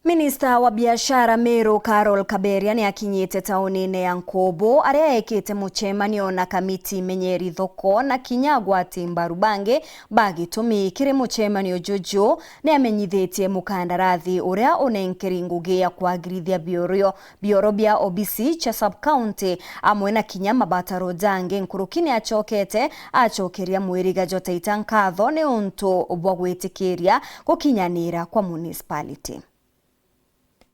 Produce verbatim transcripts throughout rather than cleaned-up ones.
Minista wa biashara Meru Carol Kaberia ni akinyite taunine ya Nkubu, aria ekite mucemanio na kamiti menyeri thoko na kinya agwati mbaru bangi ba gitumi. Kiri mucemanio juju, ni amenyithitie mukandarathi uria unenkeri ngugi ya kwagirithia biorio, bioro bia obisi cia sub-county, amwe na kinya mabataro jangi. Nkuruki ni acokete acokeria mwiriga jwa Taita nkatho ni untu bwa gwitikiria gukinyanira kwa municipality.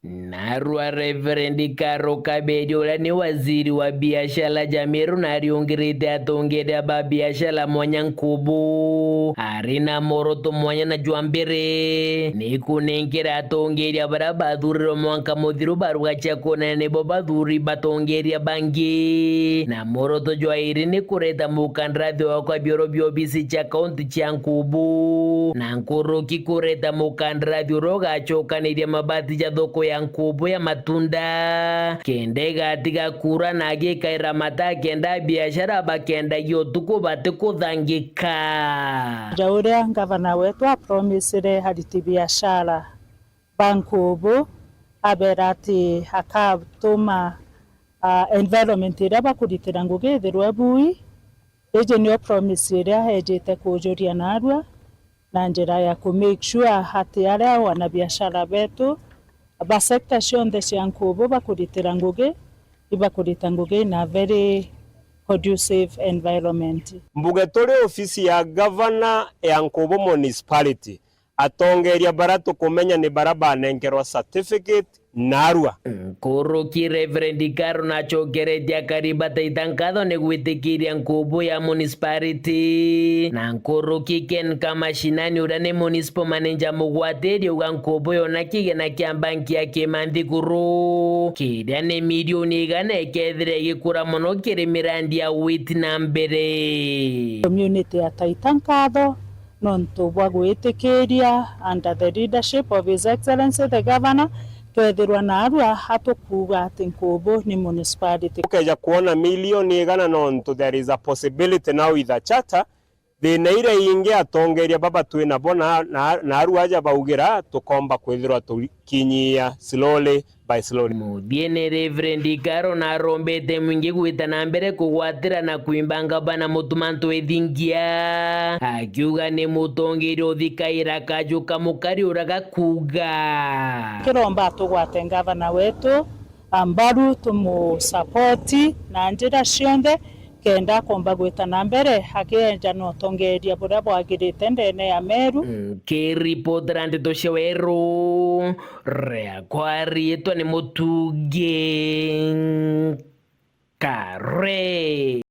Narua Reverend Carol Kaberia, uria ni waziri wa biashara ja Meru, nariungirite atongeria ba biashara mwanya Nkubu, ari na moroto mwanya na jwa mbere ni kunenkera atongeria baria bathurirwe mwanka muthiru baruga cia kuonania nibo bathuri batongeria bangi, na moroto jwa iri ni kureta mukandarathi wa kwa bioro bia obisi cia kaunti cia Nkubu, na nkuruki kureta mukandarathi uria ugacokaniria mabati ja thoko ya Nkubu ya matunda, kenda igatiga kuura na agikaira mata kenda biashara bakendagia utuku batikuthangika. Ja uria ngavana wetu apromisire ariti biashara ba Nkubu, abera ati akatuma, ah, environment iria bakuritira ngugi ithirwe bui. Iji nio promise iria ejite kujuria narua na njira ya ku make sure ati aria wanabiashara betu ba sector cionthe cia Nkubu bakuritira ngugi, ibakurita ngugi in a very conducive environment. Mbuge turi ofisi ya gavana ya Nkubu Municipality, atongeria bara tukumenya ni bara banenkerwa certificate narua. Nkuruki Reverend Karo nacokeretie akari ba Taita nkatho ni gwitikiria Nkubu ya municipality. Na nkuruki Ken Kamashinani, uria ni municipal manager mugwatiri, auga Nkubu yona kigena kia banki ya Kimanthiguru, kiria ni milioni igana, ikethira igikura mono kiri mirandi ya gwiti na mbere. Community ya Taita nkatho nontu bwa gwitikiria under the leadership of His Excellency the Governor, twethirwa narua atukuuga ati Nkubu ni municipality. Ukeja kwona milioni igana nontu there is a possibility now with a charter, thina iria ingi atongeria baba twi nabo na, na, narua aja baugira tukomba kwithirwa tukinyia slowly by slowly. Muthiene, Reverend Karo narombete mwingi gwita na mbere kugwatira na kwimba ngavana Mutuma M'Ethingia, akiuga ni mutongeria uthikaira kaju ka mukari uria gakuuga. Kiromba tugwate ngavana wetu mbaru, tumusapoti na njira cionthe, kenda akomba gwita na mbere akienja na utongeria buria bwagirite ndene ya Meru. Nkiripotera ndeto cia Weru, riakwa riitwa ni Mutungi Kare.